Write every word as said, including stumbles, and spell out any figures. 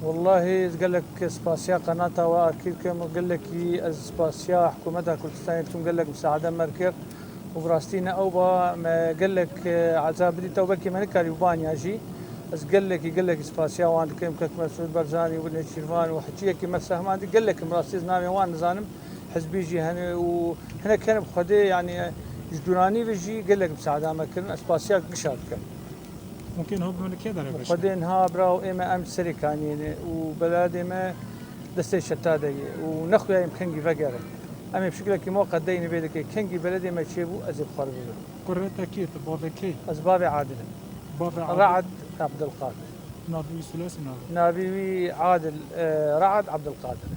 Wallahî ez gelek spasiya qenata we Akî dikim û gelekî ez spasiya hikûmeta Kurdistanê dikim, gelek misaade me kir û bi rastî ne ew ba me gelek, e, ezab dît ew belkî me nikarî bibaniya jî. Ez gelekî, gelekî spasiya wan dikim, kek Mesûd Barzanî û Nêçîrvan û hiciyekî me sehmandî, gelekî bi rastî ez navê wan nizanim, hizbî jî hene û hinek hene bi Xwedê, yanî ji dûranî ve jî gelek misaada me kirin, ez spasiya gişa dikim. Hûn kê niha bi me li kê derê veşin? Xwedê niha bira û ê me em Serêkaniyê ne û beladê me destê şeta de ye û nexuyayîm kengî vegere. Em ê bi şikilekî moqet deynî vê dike. Kengî beledê me çêbû, ez ê bi xwe re bibim. Kurê te kê, tu bavê kê? Ez bavê Adil im. Bavê Adil? Re'd Abdulkadir. Navê wî, sulasî navê? Navê wî Adil, e, Re'd Abdulkadir.